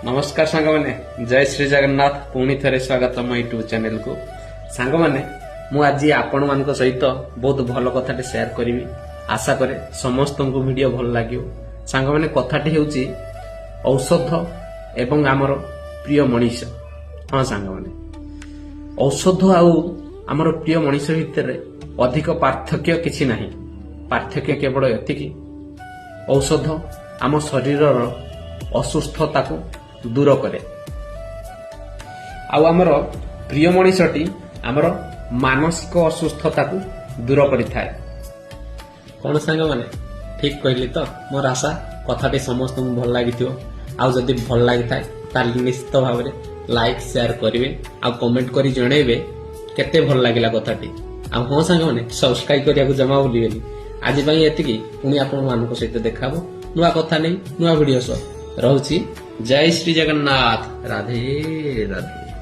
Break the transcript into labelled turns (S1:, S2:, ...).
S1: ନମସ୍କାର ସାଙ୍ଗମାନେ, ଜୟ ଶ୍ରୀ ଜଗନ୍ନାଥ। ପୁଣି ଥରେ ସ୍ୱାଗତ ମୋ ୟୁଟ୍ୟୁବ ଚ୍ୟାନେଲକୁ। ସାଙ୍ଗମାନେ, ମୁଁ ଆଜି ଆପଣମାନଙ୍କ ସହିତ ବହୁତ ଭଲ କଥାଟେ ସେୟାର କରିବି। ଆଶା କରେ ସମସ୍ତଙ୍କୁ ଭିଡ଼ିଓ ଭଲ ଲାଗିବ। ସାଙ୍ଗମାନେ, କଥାଟି ହେଉଛି ଔଷଧ ଏବଂ ଆମର ପ୍ରିୟ ମଣିଷ। ହଁ ସାଙ୍ଗମାନେ, ଔଷଧ ଆଉ ଆମର ପ୍ରିୟ ମଣିଷ ଭିତରେ ଅଧିକ ପାର୍ଥକ୍ୟ କିଛି ନାହିଁ। ପାର୍ଥକ୍ୟ କେବଳ ଏତିକି, ଔଷଧ ଆମ ଶରୀରର ଅସୁସ୍ଥତାକୁ ଦୂର କରେ ଆଉ ଆମର ପ୍ରିୟ ମଣିଷଟି ଆମର ମାନସିକ ଅସୁସ୍ଥତାକୁ ଦୂର କରିଥାଏ। କଣ ସାଙ୍ଗମାନେ, ଠିକ କହିଲି ତ? ମୋର ଆଶା, କଥାଟି ସମସ୍ତଙ୍କୁ ଭଲ ଲାଗିଥିବ। ଆଉ ଯଦି ଭଲ ଲାଗିଥାଏ, ତାହେଲେ ନିଶ୍ଚିତ ଭାବରେ ଲାଇକ୍, ସେୟାର କରିବେ ଆଉ କମେଣ୍ଟ କରି ଜଣେଇବେ କେତେ ଭଲ ଲାଗିଲା କଥାଟି। ଆଉ ହଁ ସାଙ୍ଗମାନେ, ସବସ୍କ୍ରାଇବ କରିବାକୁ ଜମା ଭୁଲିବେନି। ଆଜି ପାଇଁ ଏତିକି। ପୁଣି ଆପଣମାନଙ୍କ ସହିତ ଦେଖାହବ ନୂଆ କଥା ନେଇ, ନୂଆ ଭିଡିଓ ସହ। ରହୁଛି। ଜୟ ଶ୍ରୀ ଜଗନ୍ନାଥ। ରାଧେ ରାଧେ।